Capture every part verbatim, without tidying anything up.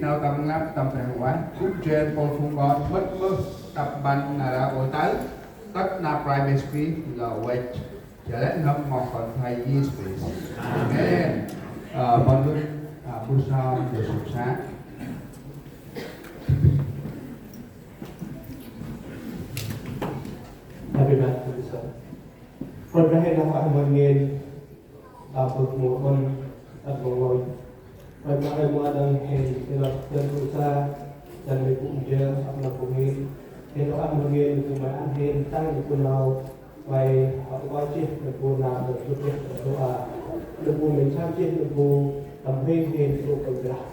Tâm rnglăp tâm Brah Huêng, gŭ jêr mpôl phung kon mât mơh tâm ban nar aơ ueh tơ̆, tât năp rai Mêsi lŏ văch. Jêh lĕ nơm moh kon Brah Yêsu Krist. Amen. Ơ, păng gŭ, ơ, bu sa, bu sa. Happy birthday, bu sa. Kon Brah hên lah ah mon ngên, ta bơk mô ƀon, ăt mong lôi. Kon Brah hên mô đăng hên, hên lăp dăn bu sa, dăn mê bu jơ, ăp lăp bu ngên. Hên lah ah mon ngên, bu mê ăn hên, tăng bu nau, mê, ăt ƀai chih, bu nau, bu chih, bu a. Bu mê chăm chih, bu tâm hên hên, bu Kon Brah.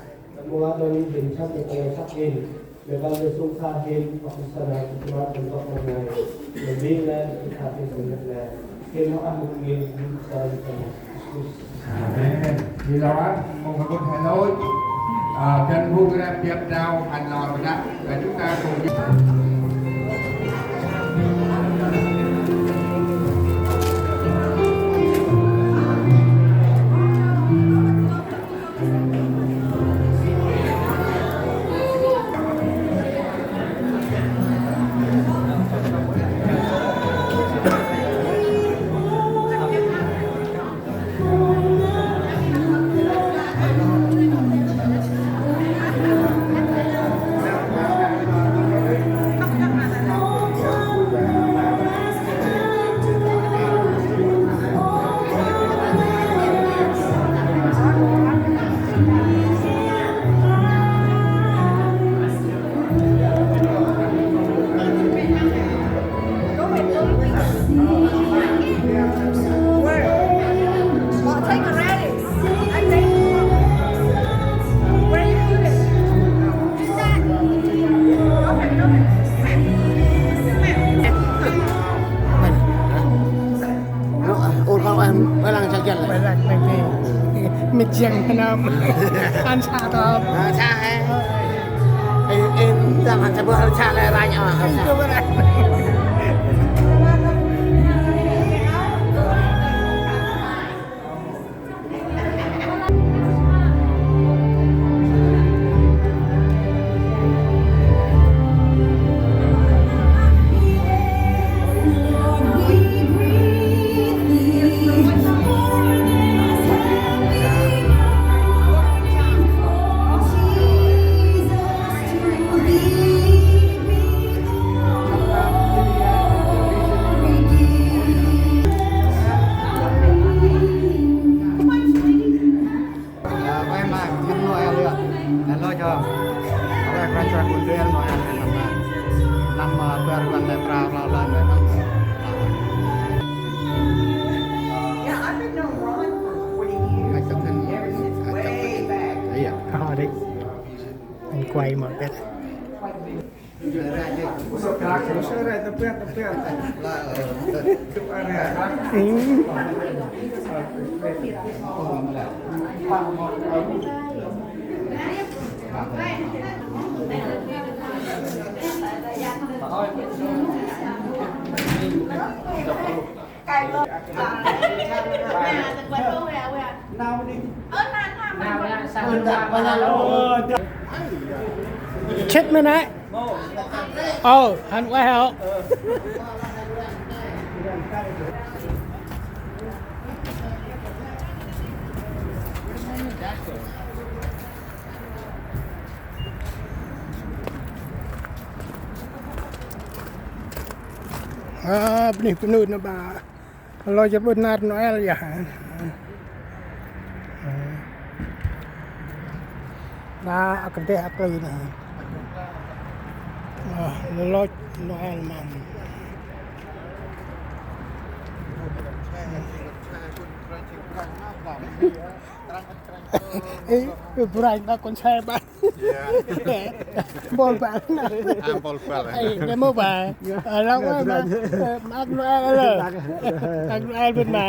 Mô đăng hên chăm chih, bu săk hên. Mê bal mê sông sa hên, ăp bu sa na, bu sa na, bu sa na. Mê bing na, bu sa hên, bu sa na. Hên mô ah, bu ngên, bu sa na, bu sa na. Amen. Di lo ah, mong kabut hên lôi. À, dân bu ra biap đao, hành lo ra, và chúng ta cùng đi. Ur kau em, balang sa jal. Balang lagi. Mê jêng năm. Ăn sa tôm. Ăn sa, ê. Ê, ê, tâm ăn sa bơh ăn sa lĕ ranh, à, ăn sa. Ơ, quay mà, năm Noel rồi. Năm Noel cho. Quay, quay cho con Noel, Noel, năm, năm, ờ, bar rbăn lĕ prao, prao lăn lĕ năm. Yeah, I've been knowing Ron for forty years. Ever since way back. Ơ, đi. Anh quay mà biết. Chết mày này. Ơ, hăn ueh hŏ. Ơ, bơh nơh bơh nơh nơh ba. Lo jêr bơh nar Noel yơh. Ba akơdeh aklư nơh. Ơ, lo Noel mâm. Ê, ê, bu ranh ba kon se ba. Mpôl băl. À, mpôl băl. Ê, nê mâu ba. Ơ, lăng ba, ơ, mâm Noel lơ. Mâm Noel bơh ma.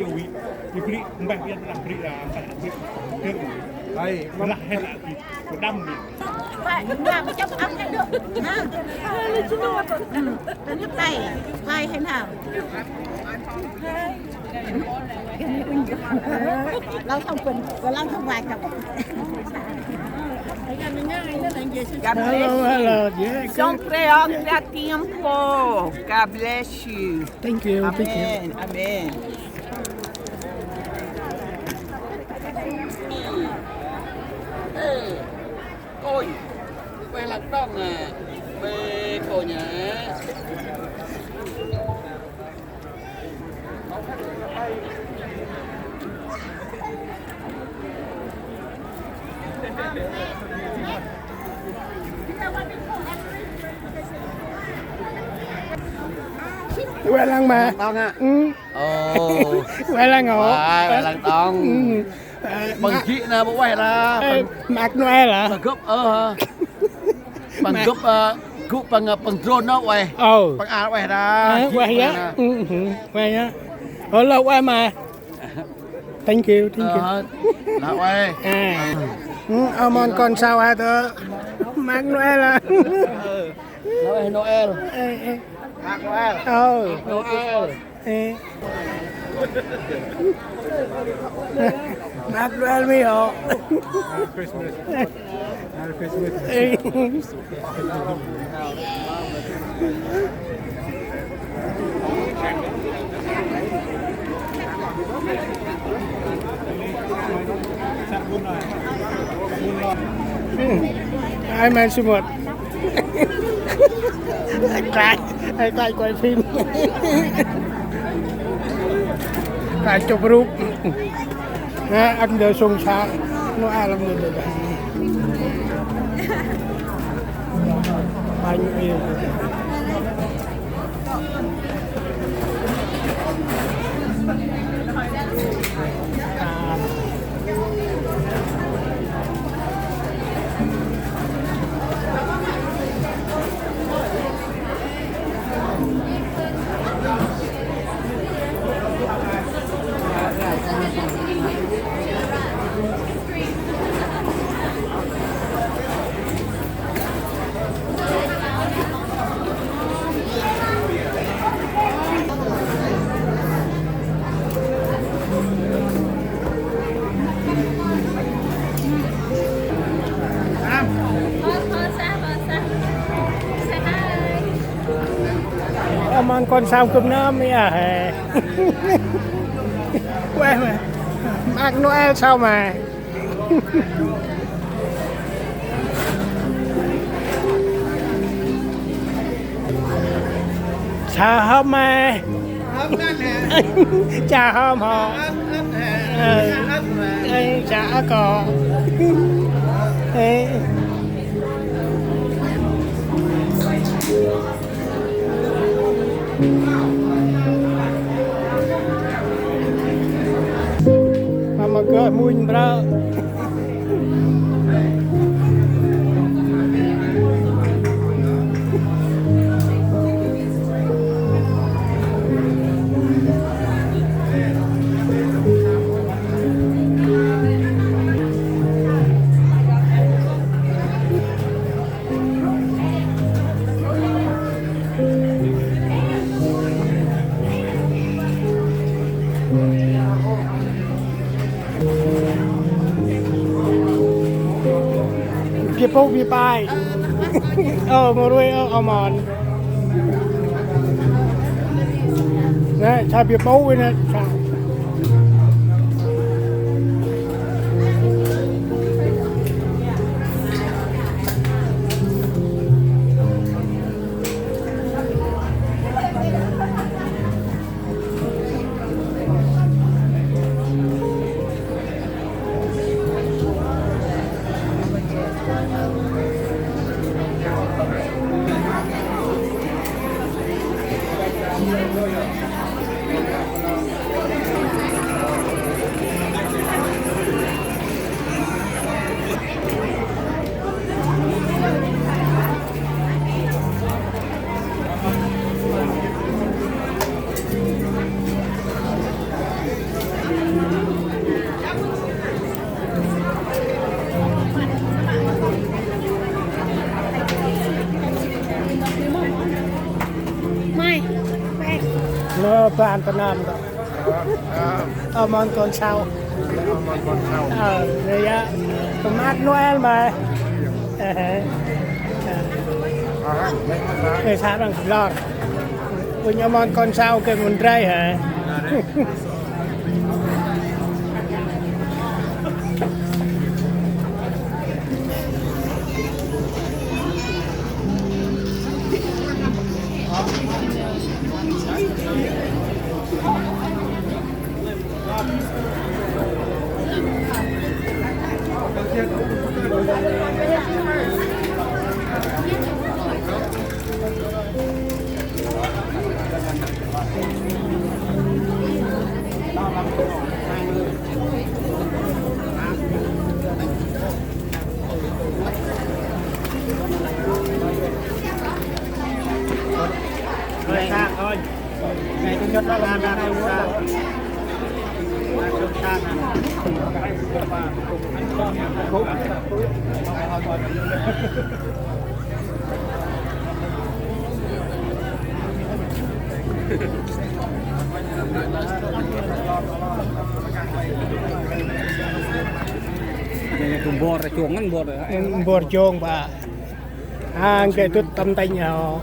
yo wi. Di bri, mbah biar lah bri lah, mbah bri. Ai, lah hên lah di. Đâm đi. Phải, làm chụp ấm cái được. Ha. Nhấp tay, tay thế nào? Lâu không quên, lâu không hoài chụp. Hello, hello. Yeah, good. Siempre, oh, tiempo. God bless you. Thank you, thank you. Amen, amen. Ôi, quay lăng đong à. Mê cô nhá. Ueh lăng ma. Đong à. Ừ. Ôi. Ueh lăng ôh. Ueh, ueh lăng đong. Ừ. Ơ, păng ma-, gĭ na bơ ueh la. Ơ, păng, Mac Noel hả? Păng gŭp, ơ, hă. Păng gŭp, ơ, gŭ păng, ơ, păng drone na ueh. Ơ. Păng a ueh la. Ơ, gĭ ueh păng ya. Na. Ừ, ừ, ueh ya. Ơ, lah ueh ma. Thank you, thank you. Ơ, lah ueh. À. Ừ, ơ, mon kon sau hả tơ. Mac Noel hả? Ơ. Lah ueh Noel. Ơ, ơ. Mac Noel. Ơ. Noel. Ê. Mac Noel mi hŏ. Merry Christmas. Merry Christmas. Ê. Ai mai sumot. Ai quay, ai quay, quay phim. Quay chụp rup. Ha, ăn đơ sông sa. Nó ai lăm đơ đơ. Ai ñu iu. Ơ, mon kon sau gâp nơm ya he. Ueh ma. Mac Noel sau ma. Sa hom ma. Sa hom hŏ. Ơ, ơ, sa ako. Ơ. Mama gơ munh brơ. Bi pŭ bi pai. Ơ, mâu rui, ơ, ơ mon. Nê, sa biăp ôh nê, sa. Mai, mai. Nơ, ban Việt Nam đó. Ơ, mon kon sau. Ơ, mon kon sau. Ơ, nê ya. Tâm ăt Noel mai. Ơ, ơ. Ơ, sa răng lor. Unh, ơ, mon kon sau ke mundrai hê. Rồi, xa thôi. Ngày Chủ nhật đó là, là, là, là, là, là, là, là, Mbor jong ngăn, mbor. Mbor jong ba. Hang ke dŭt tâm tanh hao.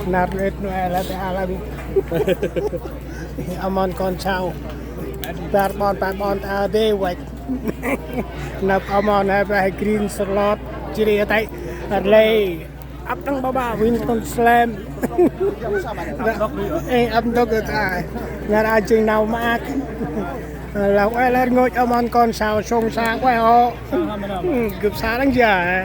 Nar lĕt nu e la te ala. Ơ mon kon sau. Bar ƀon, bar ƀon ta de wach. Năp ơ mon he ba he green slot. Jêh ri tay. Arley. Ăp tăng ba ba Winston Slam. Ê, ăp ntŭk ta. Ngar a jêng nau maak. Lah ueh lĕ rngôch ơ mon kon sau sông sa ueh ô. Gâp sa răng ja.